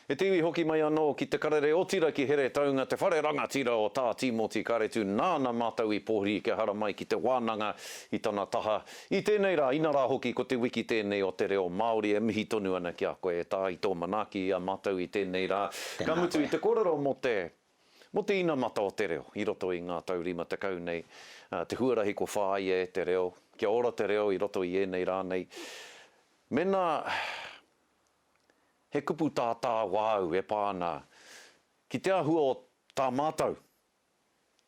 E te iwi hoki mai anō ki te karere otira ki Heretaunga te whare rangatira o Tā Tīmoti Kāretu nāna mātou i pōhiri kia haramai ki te wānanga i tana taha i tēnei rā, inarā hoki ko te wiki tēnei o te reo Māori e mihi tonu ana ki a koe e Tā i tō manaaki i a mātou i tēnei rā. Ka Tēnā mutu i koe. te kōrero mō te mō te inamata o te reo i roto i ngā tau 50 nei, te huarahi kua whāia e te reo, kia ora te reo i roto i ēnei rā nei. Mēnā He kupu tātāwāu e pā ana ki te āhua o tā mātou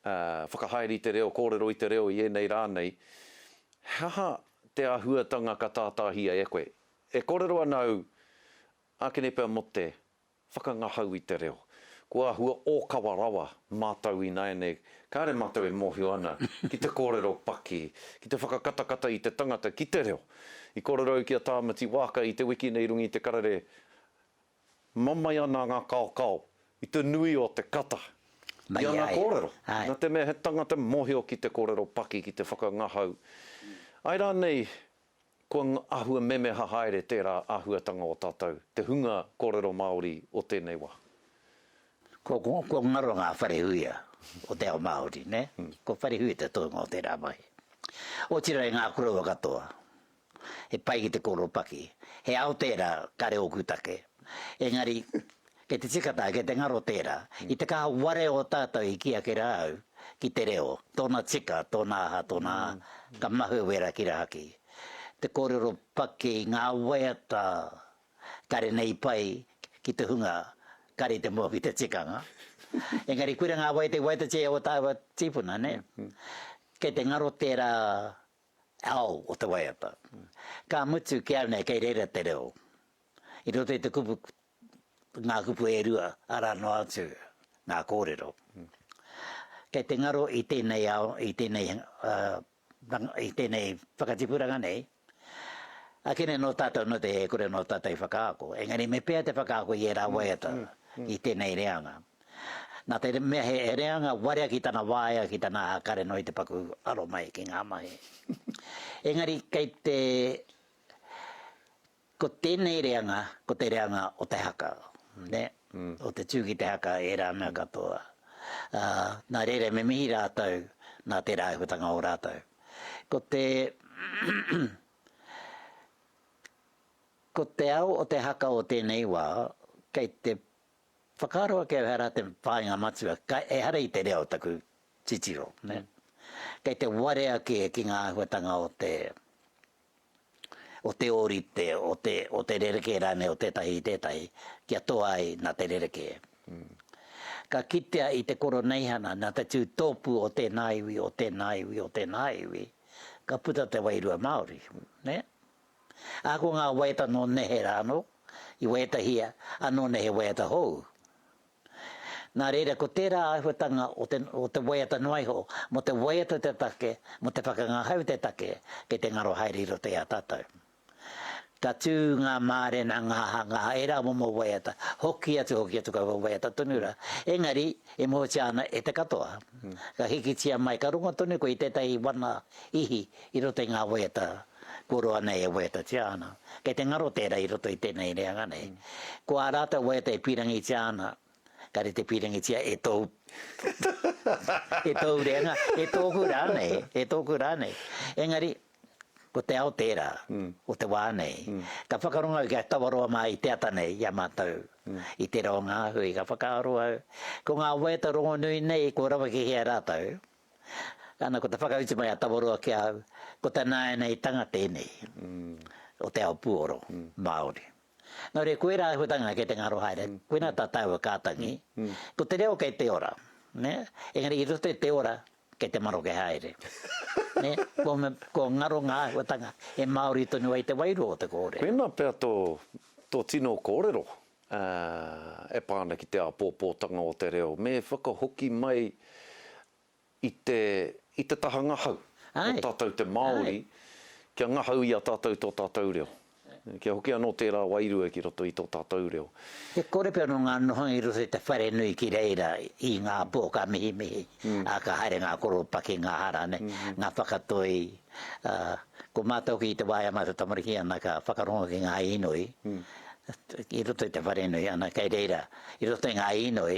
whakahaere i te reo, kōrero i te reo i ēnei rā nei, he aha te āhuatanga ka tātāhia e koe? E kōrero ana au ākene pea mō te whakangahau i te reo. Kua āhua ōkawa rawa mātou ināianei, kāre mātou e mōhio ana ki te kōrero paki, ki te whakakatakata i te tangata ki te reo. I kōrero au ki a Tāmati Waaka i te wiki nei i runga i te karere, mamae ana ngā kaokao i te nui o te kata i ana kōrero, nā te mea he tangata mōhio ki te kōrero paki, ki te whakangahau. Āe rānei, Kua āhua memeha haere tērā āhuatanga o tātou, te hunga kōrero Māori o tēnei wā. Kua, kua ngaro ngā whare huia o te ao Māori, nē? Kua whare huia te toenga o tērā mahi. Otirā i ngā koroua katoa, he pai ki te kōrero paki. He ao tērā, kāre ōku take. Engari, Kei te tika tā, kei te ngaro tērā. I te kaha ware o tātou i kī ake rā au ki te reo, tōna tika, tōna aha, tōna aha, ka mahue wērā ki rahaki. Te kōrero paki, ngā waiata kare nei pai ki te hunga kare i te moa ki te tikanga. Engari koira ngā waiata i waiatatia e ō tāua tīpuna, nē? Kei te ngaro tērā ao o te waiata. Ka mutu ki au nei kei reira te reo. I roto i te kupu ngā kupu e rua, arā noa atu ngā kōrero. Kei te ngaro i tēnei ao, i tēnei, i tēnei whakatipuranga nei, akene nō tātou nō te e kore nō tātou i whakaako, engari me pēhea te whakaako i ērā waiata i tēnei reanga. Nā te mea he reanga warea ki tana waea, ki tana aha, kare noa i te paku aro mai ki ngā mahi. Engari kei te Ko tēnei reanga, ko te reanga o te haka, nē? O te tū ki te haka, ērā mea katoa. Ā, nā reira me mihi rātou nā tērā āhuatanga o rātou. Ko te, ko te ao o te haka o tēnei wā, kei te whakaaro ake au ehara te whāinga matua, ka, ehara i te reo taku titiro, nē? Kei te warea kē ki ngā āhuatanga o te, o te ōrite, o te, o te rerekē rānei o tētahi i tētahi, kia toa ai nā te rerekē. Ka kitea i te koroneihana, nā te tū tōpū o tēnā iwi, o tēnā iwi, o tēnā iwi, ka puta te wairua Māori, nē? Ahakoa ngā waiata nō nehe rā anō, i waiatahia anō nei he waiata hou. Nā reira, ko tērā āhuatanga o te, o te waiata noa iho, mō te waiata te take, mō te whakangahau te take, kei te ngaro haere i roto i a tātou. Ka tū ngā mārena, ngā aha, ngā aha, ērā momo waiata, hoki atu, hoki atu, kaua waiata tonu rā. Engari, e mōhiotia ana e te katoa. Ka hikitia mai, ka rongo tonu koe i tētahi wana ihi i roto i ngā waiata kua roa nei e waiatatia ana. Kei te ngaro tērā i roto i tēnei reanga nei. Ko ā rātou waiata e pīrangitia ana, ka rite pīrangitia e tōu, e tōu reanga, e tōku rānei, e tōku rānei. Engari, ko te ao tērā, o te wā nei. Ka whakarongo au ki a Tawaroa mā i te ata nei, i a mātou, i tērā o ngā hui, ka whakaaro au, ko ngā waiata rongonui nei, kua rawa ki hea rātou, Ana, ko te whakautu mai a Tawaroa ki a au, ko te nāianeitanga tēnei o te ao puoro Māori. Nō reira, koirā āhuatanga kei te ngaro haere, koinā tā tāua kātangi, ko te reo kei te ora, nē? Engari i roto i te ora, kei te maroke haere, nē? Kua, kua ngaro ngā āhuatanga e Māori tonu ai te wairua o te kōrero. Koinā pea tō, tō tino kōrero e pā ana ki te āpōpōtanga o te reo, me whakahoki mai i te, i te taha ngahau o tātou te Māori, kia ngahau i a tātou tō tātou reo. Kia hoki anō tērā wairua ki roto i tō tātou reo. E kore pea nō ngā nohanga i roto i te wharenui ki reira i ngā pō ka mihimihi, ā, ka haere ngā koropaki, ngā hara, nē, ngā whakatoi, ā, ko mātou hoki i te wā i a mātou tamariki ana ka whakarongo ki ngā inoi. I roto i te wharenui, ana, kei reira, i roto i ngā īnoi,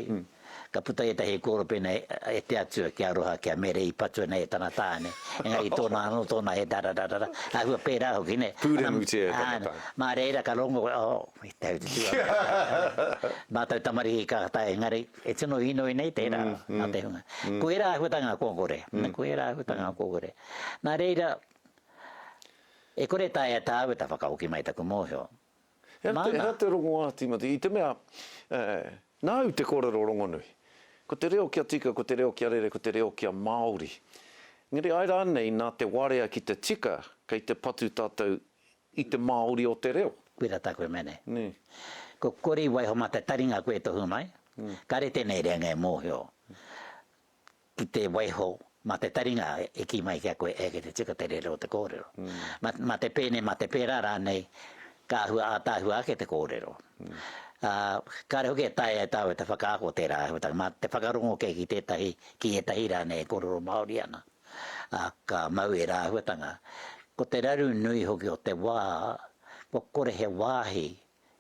ka puta ētahi kōrero pēnei, e te Atua, kia aroha, kia mere i patua nei e tana tāne, engari tōna anō tōna he rarararara, āhua pērā hoki, nē. Pūremutia e tana tāne. Mā reira ka rongo koe, oh, i te hau te tū, mātou tamariki ka tae, engari e tino īnoi nei tērā nā te hunga. Ko ērā āhuatanga kua kore, ko ērā āhuatanga kua kore. Nā reira, E kore taea tāu ta whakahoki mai taku mōhio. He aha te, he aha te rongoā, Tīmoti, i te mea, nāu te kōrero rongonui. Ko te reo kia tika, ko te reo kia rere, ko te reo kia Māori. Engari āe rānei nā te warea ki te tika kei te patu tātou i te Māori o te reo? Koira tāku e mea nei. Nē. Ko kore i waiho mā te taringa koe e tohu mai, kāre tēnei reanga e mōhio. Ki te waiho mā te taringa e kī mai ki a koe, e kei te tika te rere o te kōrero. Mā, mā te pēne, mā te pērā rānei, ka āhua ātaahua ake te kōrero. Ā, kāre hoki e taea e tāua te whakaako tērā āhuatanga, mā te whakarongo kē ki tētahi, ki ētahi rānei e kōrero Māori ana, ā, ka mau ērā āhuatanga. Ko te raru nui hoki o te wā, kua kore he wāhi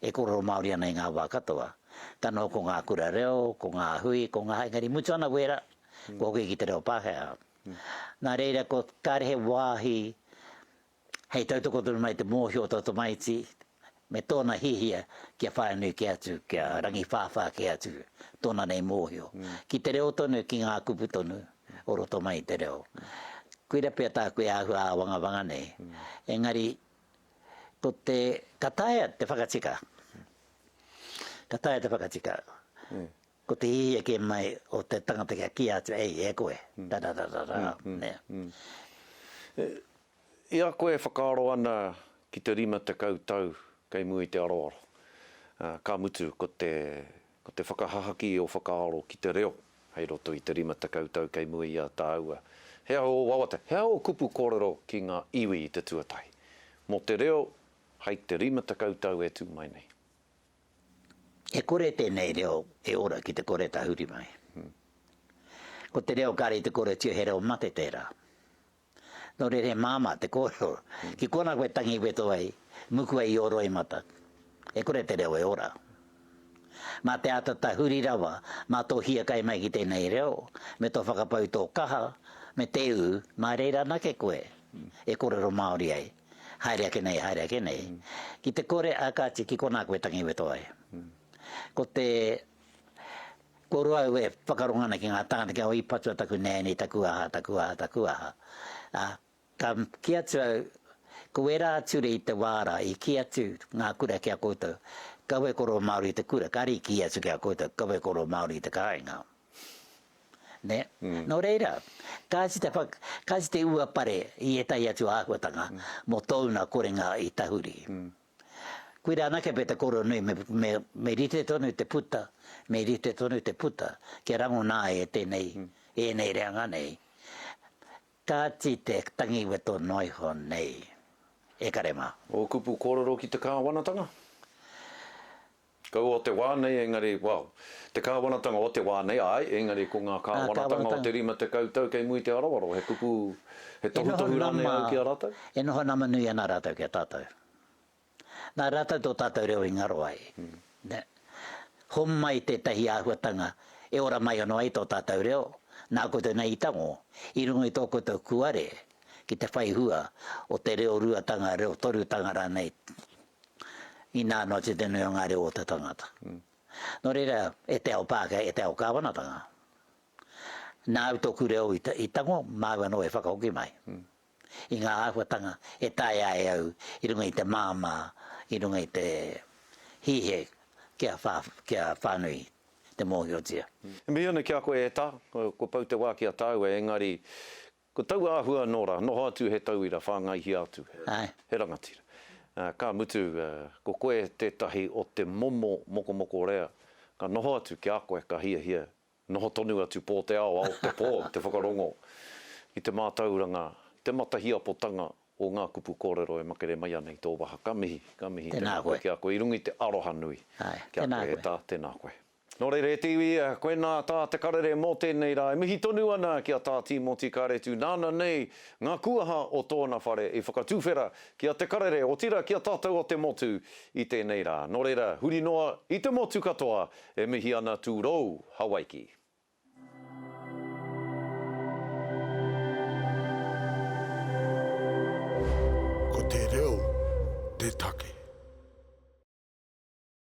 E kōrero Māori ana i ngā wā katoa. Ka noho ko ngā kura reo, ko ngā hui, ko ngā engari mutu ana wērā, kua hoki ki te reo Pākehā. Nā reira, ko kāre he wāhi hei tautoko tonu mai te mōhio o tō tamaiti me tōna hiahia kia whānui kē atu, kia rangiwhāwhā kē atu tōna nei mōhio. Ki te reo tonu, ki ngā kupu tonu o roto mai i te reo. Koira pea tāku e āhua āwangawanga nei. Engari, Ko te, ka taea te whakatika. Ka taea te whakatika. Ko te hiahia kē mai o te tangata kia kīia atu, ei, e koe, da-da-da-da-da, nē. I a koe e whakaaro ana ki te 50 tau kei mua i te aroaro, ka mutu ko te, ko te whakahahaki i ō whakaaro ki te reo hei roto i te 50 tau kei mua i a tāua. He aha ō wawata, he aha ō kupu kōrero ki ngā iwi i te tuatahi? Mō te reo hei te 50 tau e tū mai nei. E kore tēnei reo e ora ki te kore tahuri mai. Ko te reo kāre i te kōrerotia he reo mate tērā. Nō reira he māmā te kōrero. Ki konā koe tangi weto ai, muku ai i ō roimata. E kore te reo e ora. Mā te āta tahuri rawa, mā tō hiakai mai ki tēnei reo, me tō whakapau i tō kaha, me te ū, mā reira anake koe e kōrero Māori ai, haere ake nei, haere ake nei. Ki te kore, ā kāti, ki konā koe tangi weto ai. Ko te Kua roa au e whakarongo ana ki ngā tāngata kia i patua taku nanny, taku aha, taku aha, taku aha. Ā, ka kī atu au, ko ērā ture i te wā rā, i kī atu ngā kura ki a koutou, kaua e koro Māori i te kura, kāre i kī atu ki a koutou, kaua e koro Māori i te kāinga. Nē? Nō reira, kāti te whak, kāti te uapare i ētahi atu āhuatanga mō tōuna korenga i tahuri. Koira anake pea te kōrero nui, me, me, me rite tonu te puta, me rite tonu te puta, kia rangona ai e tēnei, ēnei reanga nei. Kāti te tangi weto noa iho nei, e kare mā. Ō kupu kōrero ki te kāwanatanga? Kaua o te wā nei, engari, well, te kāwanatanga o te wā nei, āe, engari ko ngā kāwanatanga o te 50 tau kei mua i te aroaro, he kupu, he tohutohu rānei au ki a rātou? E noho nama nui ana rātou ki a tātou. Nā rātou tō tātou reo i ngaro ai. Nē. Homai tētahi āhuatanga e ora mai anō ai tō tātou reo, nā koutou nei i tango, i runga i tō koutou kuare ki te whai hua o te reo ruatanga, reo torutanga rānei, Inā noa atu te nui o ngā reo o te tangata. Nō reira, e te ao Pākehā, e te ao kāwanatanga, nāu tōku reo i tango, māu anō e whakahoki mai i ngā āhuatanga e taea ai au i runga i te māmā, i runga i te hihe kia whānui te mōhiotia. E mihi ana ki a koe e Tā, kua pau te wā ki a tāua, engari Ko taua āhua anō rā, noho atu he tauira, whāngaihia atu he rangatira. Ka mutu, ko koe tētahi o te momo mokomokorea, ka noho atu ki a koe, ka hiahia noho tonu atu pō te ao, ao te pō, te whakarongo i te mātauranga, i te matahiapotanga o ngā kupu kōrero e makere mai ana i tō waha. Ka mihi, ka mihi, tēnā koe ki a koe, i runga i te aroha nui ki a koe e tā, tēnā koe. Nō reira e te iwi, koinā tā Te Karere mō tēnei rā. E mihi tonu ana ki a Tā Tīmoti Kāretu nāna nei ngā kuaha o tōna whare i whakatuwhera ki a Te Karere, otirā ki a tātou o te motu i tēnei rā. Nō reira, huri noa i te motu katoa e mihi ana tūrou Hawaiki. Ko te reo te take.